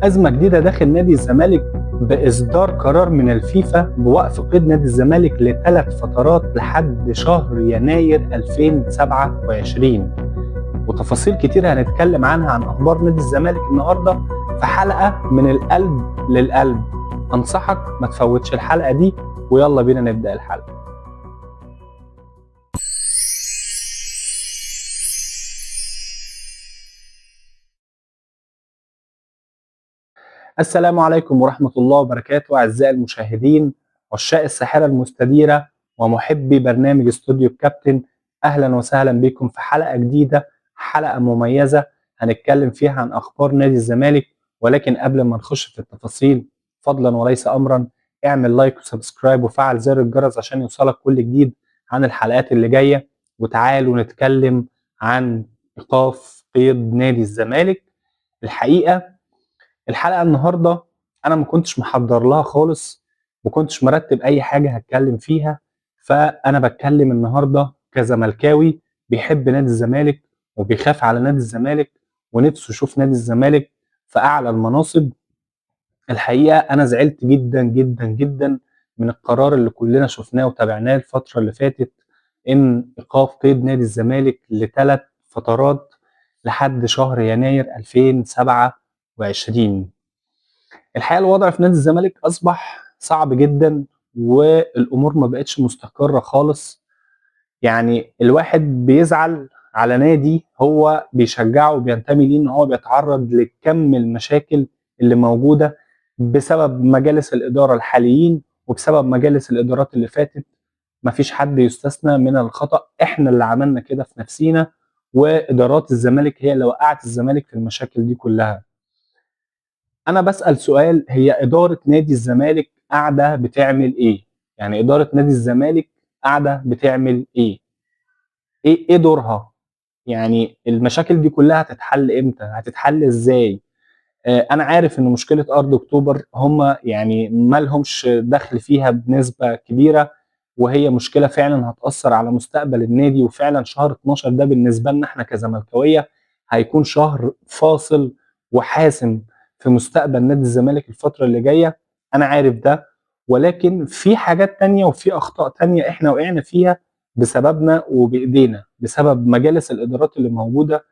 أزمة جديدة داخل نادي الزمالك بإصدار قرار من الفيفا بوقف قيد نادي الزمالك لثلاث فترات لحد شهر يناير 2027، وتفاصيل كتير هنتكلم عنها عن أخبار نادي الزمالك النهاردة في حلقة من القلب للقلب. أنصحك ما تفوتش الحلقة دي، ويلا بينا نبدأ الحلقة. السلام عليكم ورحمة الله وبركاته أعزائي المشاهدين، عشاق الساحرة المستديرة ومحبي برنامج استوديو الكابتن، أهلا وسهلا بكم في حلقة جديدة، حلقة مميزة هنتكلم فيها عن أخبار نادي الزمالك. ولكن قبل ما نخش في التفاصيل، فضلا وليس أمرا، اعمل like و subscribe وفعل زر الجرس عشان يوصلك كل جديد عن الحلقات اللي جاية. وتعالوا نتكلم عن إيقاف قيد نادي الزمالك. الحقيقة الحلقة النهاردة أنا ما كنتش محضر لها خالص، ما كنتش مرتب أي حاجة هتكلم فيها، فأنا بتكلم النهاردة كزملكاوي بيحب نادي الزمالك وبيخاف على نادي الزمالك ونفسه يشوف نادي الزمالك في أعلى المناصب. الحقيقة أنا زعلت جدا جدا جدا من القرار اللي كلنا شفناه وتابعناه الفترة اللي فاتت، إن إيقاف قيد نادي الزمالك لثلاث فترات لحد شهر يناير 2027. الحقيقة الوضع في نادي الزمالك أصبح صعب جدا، والأمور ما بقتش مستقرة خالص. يعني الواحد بيزعل على نادي هو بيشجعه وبينتمي ليه، إن هو بيتعرض لكم المشاكل اللي موجودة بسبب مجالس الإدارة الحاليين وبسبب مجالس الإدارات اللي فاتت. مفيش حد يستثنى من الخطأ، إحنا اللي عملنا كده في نفسينا، وإدارات الزمالك هي اللي وقعت الزمالك في المشاكل دي كلها. أنا بسأل سؤال، هي إدارة نادي الزمالك قاعدة بتعمل إيه؟ يعني إدارة نادي الزمالك قاعدة بتعمل إيه؟ إيه دورها؟ يعني المشاكل دي كلها هتتحل إمتى؟ هتتحل إزاي؟ أنا عارف إن مشكلة أرض أكتوبر هم يعني ما لهمش دخل فيها بنسبة كبيرة، وهي مشكلة فعلا هتأثر على مستقبل النادي، وفعلا شهر 12 ده بالنسبة لنا إحنا كزملكاوية هيكون شهر فاصل وحاسم في مستقبل نادي الزمالك الفترة اللي جاية. أنا عارف ده، ولكن في حاجات تانية وفي أخطاء تانية إحنا وقعنا فيها بسببنا وبإيدينا، بسبب مجالس الإدارات اللي موجودة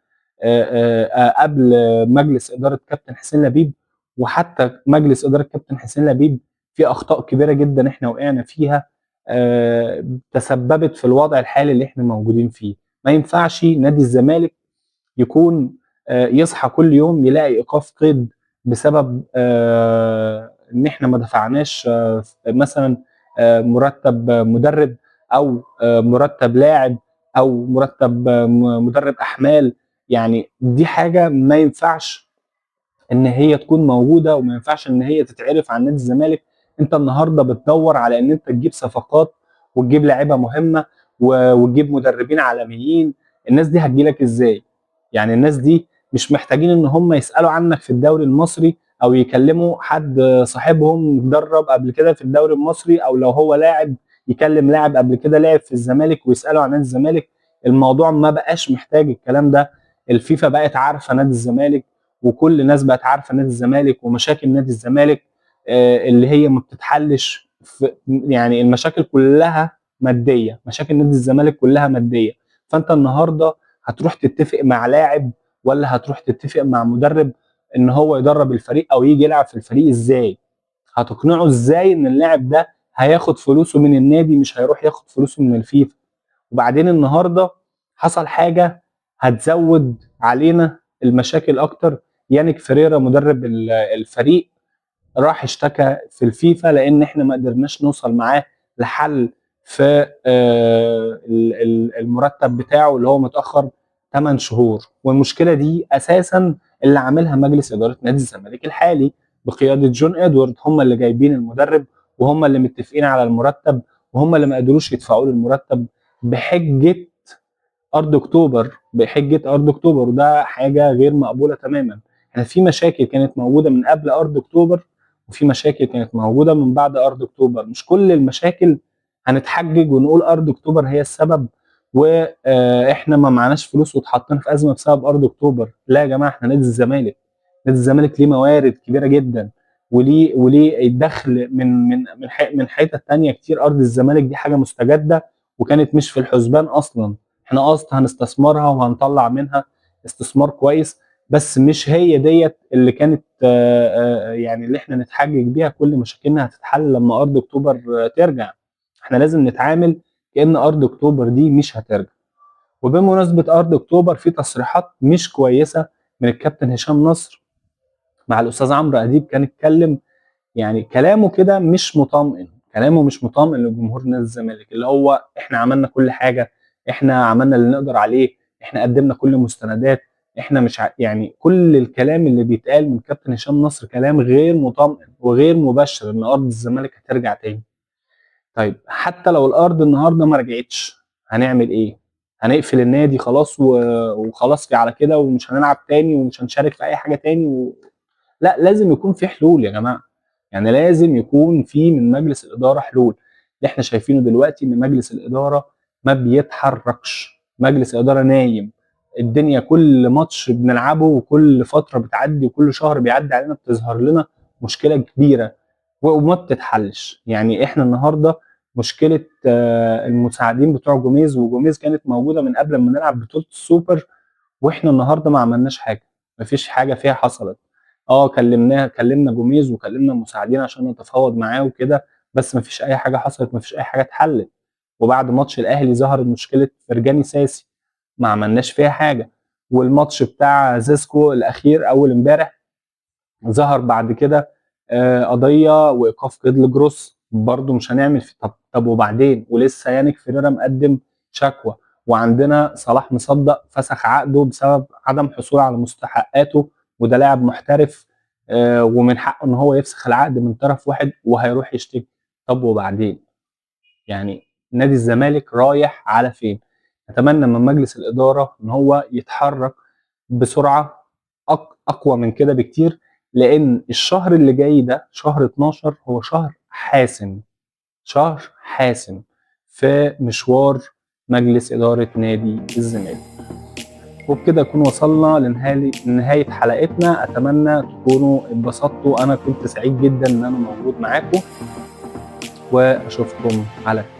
قبل مجلس إدارة كابتن حسين لبيب، وحتى مجلس إدارة كابتن حسين لبيب في أخطاء كبيرة جدا إحنا وقعنا فيها، تسببت في الوضع الحالي اللي إحنا موجودين فيه. ما ينفعش نادي الزمالك يكون يصحى كل يوم يلاقي إيقاف قيد بسبب ان احنا ما دفعناش مثلا مرتب مدرب او مرتب لاعب او مرتب مدرب احمال. يعني دي حاجة ما ينفعش ان هي تكون موجودة، وما ينفعش ان هي تتعرف عن نادي الزمالك. انت النهارده بتدور على ان انت تجيب صفقات وتجيب لاعيبه مهمة وتجيب مدربين عالميين. الناس دي هتجيلك ازاي؟ يعني الناس دي مش محتاجين ان هم يسالوا عنك في الدوري المصري او يكلموا حد صاحبهم درب قبل كده في الدوري المصري، او لو هو لاعب يكلم لاعب قبل كده لعب في الزمالك ويسالوا عن نادي الزمالك. الموضوع ما بقاش محتاج الكلام ده. الفيفا بقت عارفه نادي الزمالك، وكل الناس بقت عارفه نادي الزمالك ومشاكل نادي الزمالك اللي هي ما بتتحلش. يعني المشاكل كلها مادية، مشاكل نادي الزمالك كلها مادية. فانت النهارده هتروح تتفق مع لاعب ولا هتروح تتفق مع مدرب ان هو يدرب الفريق او يجي يلعب في الفريق ازاي؟ هتقنعه ازاي ان اللاعب ده هياخد فلوسه من النادي مش هيروح ياخد فلوسه من الفيفا؟ وبعدين النهارده حصل حاجة هتزود علينا المشاكل اكتر. يانيك فيريرا مدرب الفريق راح اشتكى في الفيفا لان احنا ما قدرناش نوصل معاه لحل في المرتب بتاعه اللي هو متاخر 8 شهور. والمشكلة دي اساسا اللي عاملها مجلس ادارة نادي الزمالك الحالي بقيادة جون ادوارد. هم اللي جايبين المدرب، وهم اللي متفقين على المرتب، وهم اللي ما قدروش يدفعوا له المرتب بحجة ارض اكتوبر، بحجة ارض اكتوبر. وده حاجة غير مقبولة تماما. احنا في مشاكل كانت موجودة من قبل ارض اكتوبر، وفي مشاكل كانت موجودة من بعد ارض اكتوبر. مش كل المشاكل هنتحجج ونقول ارض اكتوبر هي السبب واحنا ما معناش فلوس واتحطينا في ازمة بسبب ارض اكتوبر. لا يا جماعة، احنا نادي الزمالك، نادي الزمالك ليه موارد كبيرة جدا، وليه الدخل من حتت تانية كتير. ارض الزمالك دي حاجة مستجده وكانت مش في الحسبان اصلا، احنا اصلا هنستثمرها وهنطلع منها استثمار كويس، بس مش هي ديت اللي كانت يعني اللي احنا نتحجج بيها كل مشاكلنا هتتحل لما ارض اكتوبر ترجع. احنا لازم نتعامل كأن ارض اكتوبر دي مش هترجع. وبمناسبة ارض اكتوبر، في تصريحات مش كويسة من الكابتن هشام نصر مع الاستاذ عمرو اديب، كان اتكلم يعني كلامه كده مش مطمئن، كلامه مش مطمئن لجمهور نادي الزمالك، اللي هو احنا عملنا كل حاجة، احنا عملنا اللي نقدر عليه، احنا قدمنا كل المستندات، احنا مش يعني كل الكلام اللي بيتقال من كابتن هشام نصر كلام غير مطمئن وغير مبشر ان ارض الزمالك هترجع تاني. طيب حتى لو الارض النهارده ما رجعتش هنعمل ايه؟ هنقفل النادي خلاص وخلاص على كده، ومش هنلعب تاني ومش هنشارك في اي حاجة تاني لا، لازم يكون في حلول يا جماعة. يعني لازم يكون في من مجلس الادارة حلول. اللي احنا شايفينه دلوقتي ان مجلس الادارة ما بيتحركش، مجلس الادارة نايم. الدنيا كل ماتش بنلعبه وكل فترة بتعدي وكل شهر بيعدي علينا بتظهر لنا مشكلة كبيرة وما بتتحلش. يعني احنا النهارده مشكلة المساعدين بتوع جوميز، وجوميز كانت موجودة من قبل ما نلعب بطوله السوبر، واحنا النهارده ما عملناش حاجة، مفيش حاجة فيها حصلت. كلمنا جوميز وكلمنا المساعدين عشان نتفاوض معاه وكده، بس مفيش اي حاجة حصلت، مفيش اي حاجة اتحلت. وبعد ماتش الاهلي ظهرت مشكلة فرجاني ساسي، ما عملناش فيها حاجة. والماتش بتاع زيسكو الاخير اول امبارح ظهر بعد كده قضية وايقاف قيد لجروس، برضه مش هنعمل في. طب وبعدين؟ ولسه يانيك فيريرا مقدم شكوى، وعندنا صلاح مصدق فسخ عقده بسبب عدم حصوله على مستحقاته، وده لاعب محترف ومن حقه ان هو يفسخ العقد من طرف واحد وهيروح يشتكي. طب وبعدين؟ يعني نادي الزمالك رايح على فين؟ اتمنى من مجلس الادارة ان هو يتحرك بسرعة اقوى من كده بكتير، لان الشهر اللي جاي ده شهر 12 هو شهر حاسم، شهر حاسم في مشوار مجلس ادارة نادي الزمالك. وبكده نكون وصلنا لنهاية حلقتنا. اتمنى تكونوا اتبسطتوا، انا كنت سعيد جدا ان انا موجود معاكم، واشوفكم على خير.